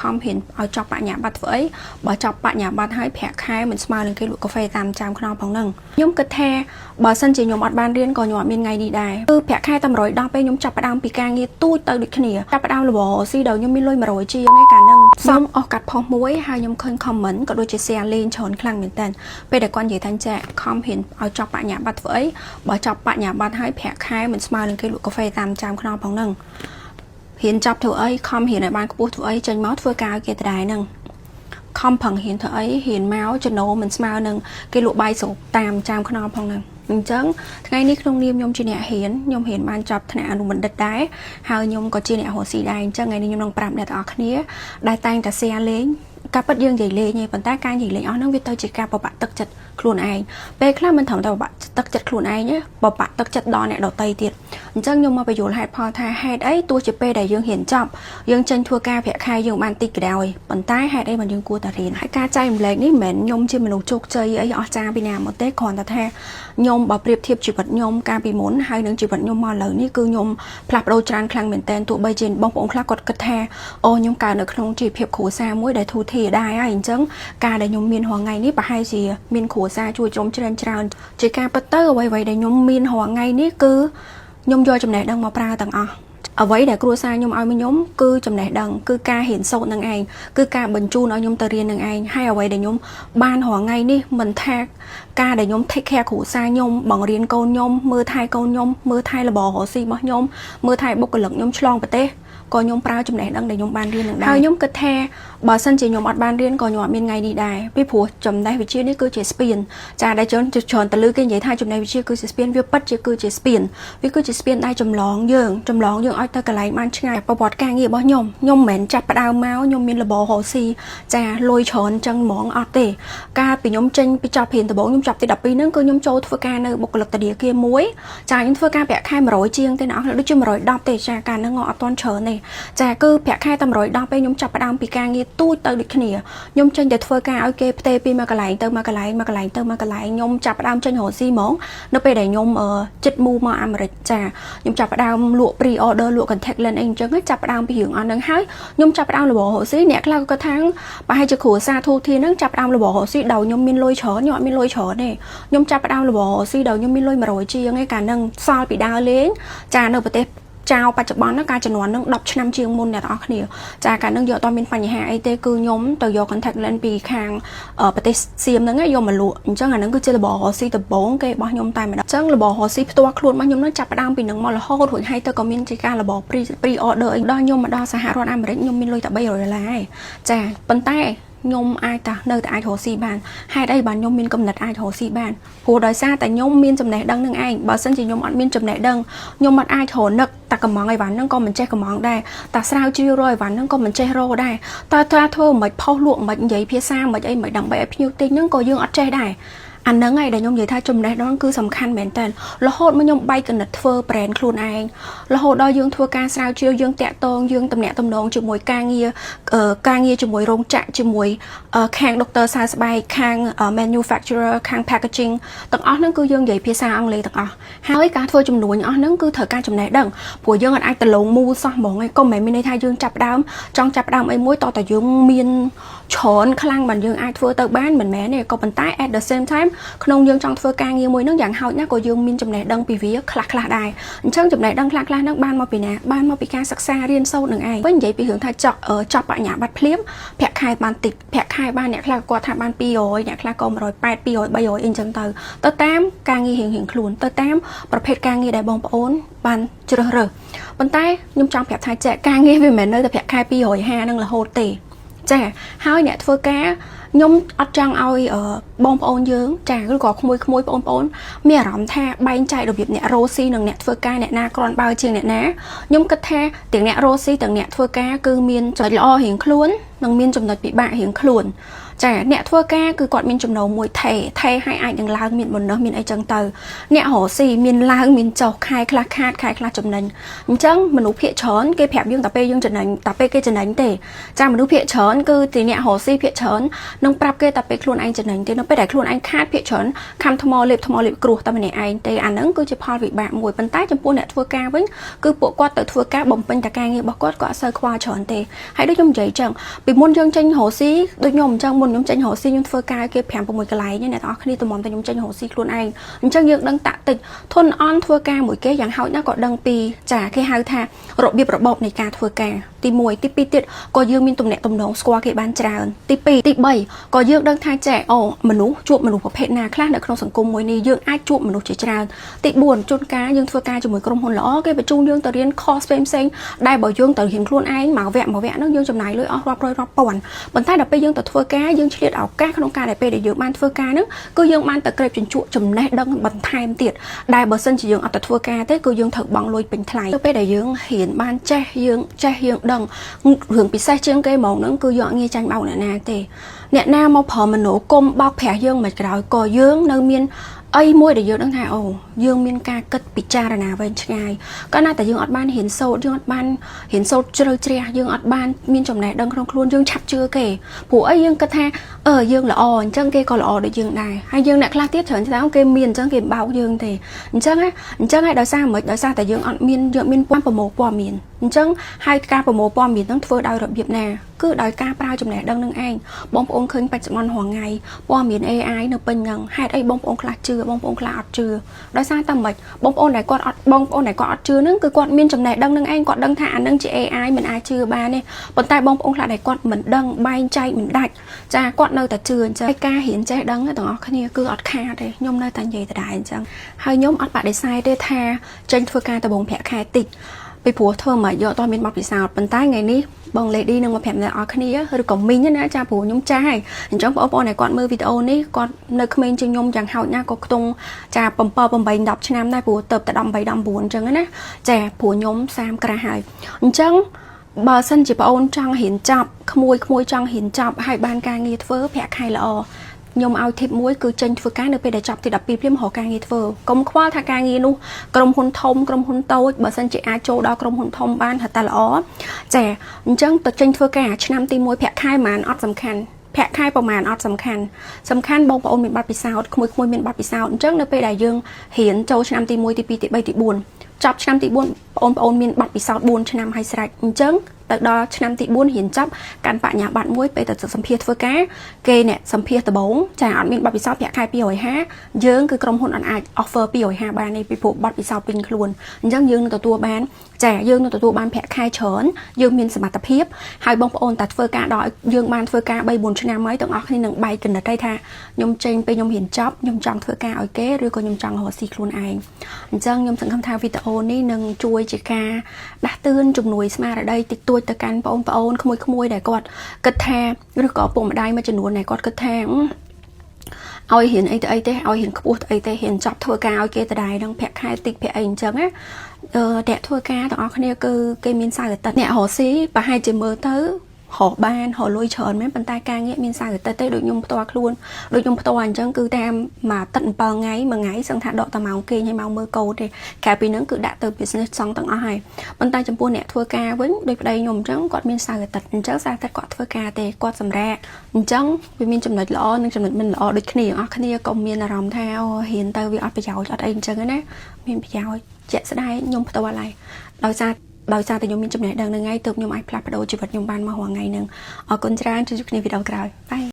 ខំរៀនឲ្យចប់បញ្ញាបត្រធ្វើអីបើចប់បញ្ញាបត្រហើយប្រាក់ខែមិនស្មើនឹងគេលក់កាហ្វេតាមចាមខ្នងផងហ្នឹងខ្ញុំគិតថាបើសិនជាខ្ញុំអត់បានរៀនក៏ខ្ញុំអត់មានថ្ងៃនេះដែរគឺប្រាក់ខែតែ110ពេលខ្ញុំចាប់ផ្ដើមពីការងារទូចទៅដូចគ្នាចាប់ផ្ដើមលបស៊ីដល់ខ្ញុំមានលុយ100ជាងឯកាលហ្នឹងសំអស់កាត់ផុសមួយហើយខ្ញុំឃើញ comment ក៏ដូចជា share លេងច្រើនខ្លាំងមែនតើពេលដែលគាត់និយាយថាចាខំរៀនឲ្យចប់បញ្ញាបត្រធ្វើអីបើចប់បញ្ញាបត្រហើយប្រាក់ខែមិនស្មើនឹងគេលក់កាហ្វេតាមចាមខ្នងផងហ្នឹងរៀនចប់ធ្វើអីខំរៀនឲ្យបានខ្ពស់ធ្វើអីចេញមកធ្វើការឲ្យគេដដែលហ្នឹងខំប្រឹងរៀនធ្វើអីរៀនមកចំណូលមិនស្មើនឹងគេលក់បាយស្រូបតាមចាមខ្នងផងហ្នឹងអញ្ចឹងថ្ងៃនេះក្នុងនាមខ្ញុំជាអ្នករៀនខ្ញុំរៀនបានចប់ថ្នាក់អនុបណ្ឌិតដែរហើយខ្ញុំក៏ជាអ្នករកស៊ីដែរអញ្ចឹងថ្ងៃនេះខ្ញុំនឹងប្រាប់អ្នកទាំងអស់គ្នាដែលតែងតែ share លេងការពិតយើងនិយាយលេងទេប៉ុន្តែការនិយាយលេងអស់ហ្នឹងវាទៅជាការពិបាកទឹកចិត្តខ្លួនឯងពេលខ្លះមិនត្រឹមតែពិបាកទឹកចិត្តខ្លួនឯងទេពិបាកទឹកចិត្តដល់អ្នកដទៃទៀតអញ្ចឹងខ្ញុំមកបញ្យល់ហេតុផលថាហេតុអីទោះជាពេលដែលយើងរៀនចប់យើងចេញធ្វើការប្រាក់ខែយើងបានតិចក៏ដោយប៉ុន្តែហេតុអីបានយើងគួរតែរៀនហើយការចែករំលែកនេះមិនមែនខ្ញុំជាមនុស្សជោគជ័យអីអស្ចារ្យពីណាមកទេគ្រាន់តែថាខ្ញុំបើប្រៀបធៀបជីវិតខ្ញុំកាលពីមុនហើយនឹងជីវិតខ្ញុំមកឥឡូវនេះគឺខ្ញុំផ្លាស់ប្ដូរច្រើនខ្លាំងមែនទែនទោះបីជាបងប្អូនខ្លះគាត់គិតថាអូខ្ញុំកើតនៅក្នុងជីវភាពគ្រួសារមួយដែលធូរធារដែរហើយអញ្ចឹងការដែលខ្ញុំមានរាល់ថ្ងៃនេះប្រហែលជាមានគ្រួសារជួយជ្រោមជ្រែងច្រើនជាការពិតទៅអ្វីៗដែលខ្ញុំមានរាល់ថ្ងៃនេះគឺខ្ញុំយកចំណេះដឹងមកប្រើទាំងអស់អ្វីដែលគ្រួសារខ្ញុំឲ្យមកខ្ញុំគឺចំណេះដឹងគឺការរៀនសូត្រនឹងឯងគឺការបញ្ជូនឲ្យខ្ញុំទៅរៀននឹងឯងហើយអ្វីដែលខ្ញុំបានរាល់ថ្ងៃនេះមិនថាការដែលខ្ញុំ take care គ្រួសារខ្ញុំបង្រៀនកូនខ្ញុំមើលថែកូនខ្ញុំមើលថែរបររកស៊ីរបស់ខ្ញុំមើលថែបុគ្គលិកខ្ញុំឆ្លងប្រទេសក៏ខ្ញុំប្រើចំណេះដឹងដែលខ្ញុំបានរៀននឹងដែរហើយខ្ញុំគិតថាបើសិនជាខ្ញុំអត់បានរៀនក៏ខ្ញុំអត់មានថ្ងៃនេះដែរពីព្រោះចំណេះវិជ្ជានេះគឺជាស្ពានចាដែលច្រើនច្រើនទៅលើគេនិយាយថាចំណេះវិជ្ជាគឺជាស្ពានវាពិតជាគឺជាស្ពានវាគឺជាស្ពានដែលចម្លងយើងចម្លងយើងឲ្យទៅកន្លែងបានឆ្ងាយប្រវត្តិការងាររបស់ខ្ញុំខ្ញុំមិនមែនចាប់ផ្ដើមមកខ្ញុំមានរបររកស៊ីចាលុយច្រើនចឹងហ្មងអត់ទេកាលពីខ្ញុំចេញពីចប់រៀនដំបូងខ្ញុំចប់ទី12ហ្នឹងគឺខ្ញុំចូលធ្វើការនៅបុគ្គលិកធនាគារមួយចាខ្ញុំធ្វើការប្រាក់ខែ100ជាងទេអ្នកនរដូចជា110ទេចាកាលហ្នឹងអត់ទាន់ច្រើនទេចាគឺប្រាក់ខែតែ110ពេលខ្ញុំចាប់ផ្ដើមពីការងារទូចទៅដូចគ្នាខ្ញុំចេញទៅធ្វើការឲ្យគេផ្ទេរពីមួយកន្លែងទៅមួយកន្លែងមួយកន្លែងទៅមួយកន្លែងខ្ញុំចាប់ផ្ដើមចេញរកស៊ីហ្មងនៅពេលដែលខ្ញុំចិត្ត move មកអាមេរិកចាខ្ញុំចាប់ផ្ដើមលក់ pre order លក់ contact lens អីអញ្ចឹងចាប់ផ្ដើមពីរឿងអស់ហ្នឹងហើយខ្ញុំចាប់ផ្ដើមរបររកស៊ីអ្នកខ្លះក៏ថាប្រហែលជាគ្រួសារធូរធារហ្នឹងចាប់ផ្ដើមរបររកស៊ីដោយខ្ញុំមានលុយច្រើនខ្ញុំអត់មានលុយច្រើនទេខ្ញុំចាប់ផ្ដើមរបររកស៊ីដោយខ្ញុំមានលុយ100ជាងឯកាលហ្នឹងសល់ពីដើរលេងចានៅប្រទេសចៅបច្ចុប្បន្នហ្នឹងការជំនាន់ហ្នឹង10ឆ្នាំជាងមុនអ្នកទាំងអស់គ្នាចាកាលហ្នឹងយកអត់មានបញ្ហាអីទេគឺខ្ញុំទៅយក contact lens ពីខាងប្រទេសសៀមហ្នឹងយកមកលក់អញ្ចឹងអាហ្នឹងគឺជារបររកស៊ីដំបូងគេរបស់ខ្ញុំតែម្ដងអញ្ចឹងរបររកស៊ីផ្ទាល់ខ្លួនរបស់ខ្ញុំហ្នឹងចាប់ផ្ដើមពីហ្នឹងមករហូតរួចហើយទៅក៏មានជាការរបរ pre order អីដល់ខ្ញុំមកដល់សហរដ្ឋអាមេរិកខ្ញុំមានលុយតែ300ដុល្លារឯងចាប៉ុន្តែខ្ញុំអាចតានៅតែអាចរកស៊ីបានហេតុអីបានខ្ញុំមានកំណត់អាចរកស៊ីបានព្រោះដោយសារតែខ្ញុំមានចំណេះដឹងនឹងឯងបើសិនជាខ្ញុំអត់មានចំណេះដឹងខ្ញុំអត់អាចរនឹកតែកំងអីវ៉ាន់ហ្នឹងក៏មិនចេះកំងដែរតែស្រាវជ្រាវរកអីវ៉ាន់ហ្នឹងក៏មិនចេះរកដែរតើតើធ្វើមិនផុសលក់មិននិយាយភាសាមិនអីមិនដើម្បីឲ្យភ្ញៀវទិញហ្នឹងក៏យើងអត់ចេះដែរអាហ្នឹងឯងដែលខ្ញុំនិយាយថាចំណេះដឹងគឺសំខាន់មែនតើរហូតមកខ្ញុំបែកកណិតធ្វើ brand ខ្លួនឯងរហូតដល់យើងធ្វើការស្រាវជ្រាវយើងតាក់ទងយើងតំណាក់តំណងជាមួយការងារការងារជាមួយរោងចក្រជាមួយខាងដុកទ័រសើស្បែកខាង manufacturer ខាង packaging ទាំងអស់ហ្នឹងគឺយើងនិយាយភាសាអង់គ្លេសទាំងអស់ហើយការធ្វើចំនួនអស់ហ្នឹងគឺត្រូវការចំណេះដឹងព្រោះយើងអាចទៅលងមូលសោះហ្មងឯងក៏មិនមែនមានន័យថាយើងចាប់ដើមចង់ចាប់ដើមអីមួយតតែយើងមានច្រើនខ្លាំងបានយើងអាចធ្វើទៅបានមិនមែនទេក៏ប៉ុន្តែ at the same time ក្នុងយើងចង់ធ្វើការងារមួយហ្នឹងយ៉ាងហោចណាស់ក៏យើងមានចំណេះដឹងពីវាខ្លះខ្លះដែរអញ្ចឹងចំណេះដឹងខ្លះខ្លះហ្នឹងបានមកពីណាបានមកពីការសិក្សារៀនសូត្រនឹងឯងវិញនិយាយពីរឿងថាចប់ចប់បញ្ញាបត្រភ្លាមប្រាក់ខែបានតិចប្រាក់ខែបានអ្នកខ្លះគាត់ថាបាន200អ្នកខ្លះក៏180 200 300អីចឹងទៅទៅតាមការងាររៀងរៀងខ្លួនទៅតាមប្រភេទការងារដែលបងប្អូនបានជ្រើសរើសប៉ុន្តែខ្ញុំចង់ប្រាប់ថាចែកការងារវាមិនមែននៅតែប្រាក់ខែ250នឹងរហូតទេចាហើយអ្នកធ្វើការខ្ញុំអត់ចង់ឲ្យបងប្អូនយើងចាឬក៏ក្មួយក្មួយបងប្អូនមានអារម្មណ៍ថាបែងចែករបៀបអ្នករកស៊ីនិងអ្នកធ្វើការអ្នកណាក្រាន់បើជាងអ្នកណាខ្ញុំគិតថាទាំងអ្នករកស៊ីទាំងអ្នកធ្វើការគឺមានចំណុចល្អរៀងខ្លួននិងមានចំណុចពិបាករៀងខ្លួន ចាអ្នកធ្វើការគឺគាត់មានចំណូលមួយថេថេឲ្យអាចនឹងឡើងមាន bonus មានអីចឹងទៅអ្នករកស៊ីមានឡើងមានចុះខែខ្លះខាតខែខ្លះចំណេញអញ្ចឹងមនុស្សភាគច្រើនគេប្រាប់យើងតែពេលយើងចំណេញតែពេលគេចំណេញទេចាមនុស្សភាគច្រើនគឺទីអ្នករកស៊ីភាគច្រើននឹងប្រាប់គេតែពេលខ្លួនឯងចំណេញទេនៅពេលដែលខ្លួនឯងខាតភាគច្រើនខំថ្មលេបថ្មលេបគ្រោះតែម្នាក់ឯងទេអាហ្នឹងគឺជាផលវិបាកមួយប៉ុន្តែចំពោះអ្នកធ្វើការវិញគឺពួកគាត់ទៅធ្វើការបំពេញតែការងាររបស់គាត់គាត់អត់សូវខ្វល់ច្រើនទេហើយដូចខ្ញុំនិយាយចឹងពីមុនយើងចេញរកស៊ីដូចខ្ញុំអញ្ចឹងមុនខ្ញុំចេញរកស៊ីខ្ញុំធ្វើការគេ5 6កន្លែងអ្នកទាំងអស់គ្នាតម្រាំតែខ្ញុំចេញរកស៊ីខ្លួនឯងអញ្ចឹងយើងដឹងតាក់តិចធនអន់ធ្វើការមួយគេយ៉ាងហោចណាស់ក៏ដឹងពីចាគេហៅថារបៀបរបបនៃការធ្វើការទី1ទី2ទៀតក៏យើងមានទំនាក់ទំនងស្គាល់គេបានច្រើនទី2ទី3ក៏យើងដឹងថាចែអូមនុស្សជួបមនុស្សប្រភេទណាខ្លះនៅក្នុងសង្គមមួយនេះយើងអាចជួបមនុស្សជាច្រើនទី4ជួនកាលយើងធ្វើការជាមួយក្រុមហ៊ុនល្អគេបញ្ជូនយើងទៅរៀន course ផ្សេងផ្សេងដែលបើយើងទៅរៀនខ្លួនឯងមួយវគ្គមួយវគ្គហ្នឹងយើងចំណាយលុយអស់រាប់រយរាប់ពាន់ប៉ុន្តែដល់ពេលយើងទៅធ្វើការយើងឆ្លៀតឱកាសក្នុងការដែលពេលដែលយើងបានធ្វើការហ្នឹងគឺយើងបានទៅក្រេបជញ្ជក់ចំណេះដឹងបន្ថែមទៀតដែលបើសិនជាយើងអត់ទៅធ្វើការទេគឺយើងត្រូវបង់លុយពេញថ្លៃទៅពេលដែលយើងរៀនបានចេះយើងចេះយើងដឹងរឿងពិសេសជាងគេហ្មងហ្នឹងគឺយើងអត់ងាយចាញ់បោកអ្នកណាទេអ្នកណាមកប្រមនោគមបោកប្រាស់យើងមិនក្រោយក៏យើងនៅមានអីមួយដែលយើងដឹងថាអូយើងមានការគិតពិចារណាវែងឆ្ងាយកាលណាតែយើងអត់បានរៀនសូត្រយើងអត់បានរៀនសូត្រជ្រៅជ្រះយើងអត់បានមានចំណេះដឹងក្នុងខ្លួនយើងឆាប់ជឿគេព្រោះអីយើងគិតថាអឺយើងល្អអញ្ចឹងគេក៏ល្អដូចយើងដែរហើយយើងអ្នកខ្លះទៀតច្រើនច្រើនគេមានអញ្ចឹងគេបោកយើងទេអញ្ចឹងណាអញ្ចឹងហើយដោយសារមិនដោយសារតែយើងអត់មានយើងមានព័ន្ធប្រមូលព័ត៌មានអញ្ចឹងហើយការប្រមូលព័ត៌មានហ្នឹងធ្វើដោយរបៀបណាគឺដោយការប្រើចំណេះដឹងនឹងឯងបងប្អូនឃើញបច្ចុប្បន្នរាល់ថ្ងៃព័ត៌មាន AI នៅពេញហ្នឹងហេតុអីបងប្អូនខ្លះជឿបងប្អូនខ្លះអត់ជឿដោយសារតែមិនបងប្អូនដែលគាត់អត់បងប្អូនដែលគាត់អត់ជឿហ្នឹងគឺគាត់មានចំណេះដឹងនឹងឯងគាត់ដឹងថាអាហ្នឹងជា AI មិនអាចជឿបានទេប៉ុន្តែបងប្អូនខ្លះដែលគាត់មិនដឹងបែងចែកមិនដាច់ចាគាត់នៅតែជឿអញ្ចឹងហើយការរៀនចេះដឹងទាំងអស់គ្នាគឺអត់ខាតទេខ្ញុំនៅតែនិយាយដដែលអញ្ចឹងហើយខ្ញុំអត់បដិសេធទេថាចេញធ្វើការដំបូងប្រាក់ខែតិចពីព្រោះធ្វើមកយកអត់មានបទពិសោធន៍ប៉ុន្តែថ្ងៃនេះបង Lady នឹងមកប្រាប់អ្នកនរគ្នាឬក៏មីងណាចាព្រោះខ្ញុំចាស់ហើយអញ្ចឹងបងប្អូនដែលគាត់មើលវីដេអូនេះគាត់នៅក្មេងជាងខ្ញុំយ៉ាងហោចណាស់ក៏ខ្ទង់ចា7 8 10ឆ្នាំដែរព្រោះទៅតែ18 19អញ្ចឹងណាចាព្រោះខ្ញុំ30ក្រាស់ហើយអញ្ចឹងបើសិនជាប្អូនចង់រៀនចប់ក្មួយក្មួយចង់រៀនចប់ហើយបានការងារធ្វើប្រាក់ខែល្អខ្ញុំឲ្យ tip មួយគឺចេញធ្វើការនៅពេលដែលចប់ទី12ភ្លាមរកការងារធ្វើកុំខ្វល់ថាការងារនោះក្រុមហ៊ុនធំក្រុមហ៊ុនតូចបើសិនជាអាចចូលដល់ក្រុមហ៊ុនធំបានហៅតែល្អចាអញ្ចឹងទៅចេញធ្វើការឆ្នាំទី1ប្រាក់ខែប៉ុន្មានអត់សំខាន់ប្រាក់ខែប្រហែលអត់សំខាន់សំខាន់បងប្អូនមានបទពិសោធន៍ក្មួយៗមានបទពិសោធន៍អញ្ចឹងនៅពេលដែលយើងរៀនចូលឆ្នាំទី1ទី2ទី3ទី4ចប់ឆ្នាំទី4បងប្អូនមានបទពិសោធន៍4ឆ្នាំហើយស្រេចអញ្ចឹងទៅដល់ឆ្នាំទី4រៀនចប់កាន់បញ្ញាបត្រមួយពេលទៅសម្ភាសធ្វើការគេអ្នកសម្ភាសដំបងចាអត់មានបទពិសោធន៍ប្រាក់ខែ250យើងគឺក្រុមហ៊ុនអត់អាច offer 250បានទេពីព្រោះបទពិសោធន៍ពេញខ្លួនអញ្ចឹងយើងនឹងទទួលបានចាយើងនឹងទទួលបានប្រាក់ខែច្រើនយើងមានសមត្ថភាពហើយបងប្អូនតែធ្វើការដល់យើងបានធ្វើការ3 4ឆ្នាំហើយទាំងអស់គ្នានឹងបែកគណិតថាខ្ញុំចេញពេលខ្ញុំរៀនចប់ខ្ញុំចង់ធ្វើការឲ្យគេឬក៏ខ្ញុំចង់រកស៊ីខ្លួនឯងអញ្ចឹងខ្ញុំសង្ឃឹមថាវីដេអូនេះនឹងជួយជាការដាស់តឿនជំនួយស្មារតីតិចតួចទៅកាន់បងប្អូនក្មួយៗដែលគាត់គិតថាឬក៏ពុកម្ដាយមួយចំនួនដែលគាត់គិតថាឲ្យរៀនអីទៅអីទេឲ្យរៀនខ្ពស់ទៅអីទេរៀនចប់ធ្វើការឲ្យគេដដែលនឹងប្រាក់ខែតិចប្រាក់អីអញ្ចឹងណាអឺអ្នកធ្វើការទាំងអស់គ្នាគឺគេមានសៅរ៍អាទិត្យអ្នករកស៊ីប្រហែលជាមើលទៅរកបានរកលុយច្រើនមែនប៉ុន្តែការងារមានសៅរ៍អាទិត្យទេដូចខ្ញុំផ្ទាល់ខ្លួនដូចខ្ញុំផ្ទាល់អញ្ចឹងគឺតាមមួយអាទិត្យ7ថ្ងៃមួយថ្ងៃសឹងថាដកតែម៉ោងគេងហើយម៉ោងមើលកូនទេក្រៅពីហ្នឹងគឺដាក់ទៅ business សងទាំងអស់ហើយប៉ុន្តែចំពោះអ្នកធ្វើការវិញដូចប្តីខ្ញុំអញ្ចឹងគាត់មានសៅរ៍អាទិត្យអញ្ចឹងសៅរ៍អាទិត្យគាត់ធ្វើការទេគាត់សម្រាកអញ្ចឹងវាមានចំណុចល្អនិងចំណុចមិនល្អដូចគ្នាអស់គ្នាកុំមានអារម្មណ៍ថាអូរៀនទៅវាអត់ប្រយោជន៍អត់អីអញ្ចឹងណាមានប្រយោជន៍ជាក់ស្ដែងខ្ញុំផ្ទាល់ហើយដោយសារតែខ្ញុំមានចំណេះដឹងនឹងហើយទើបខ្ញុំអាចផ្លាស់ប្ដូរជីវិតខ្ញុំបានមករាល់ថ្ងៃហ្នឹងអរគុណច្រើនជួបគ្នាវីដេអូក្រោយ bye.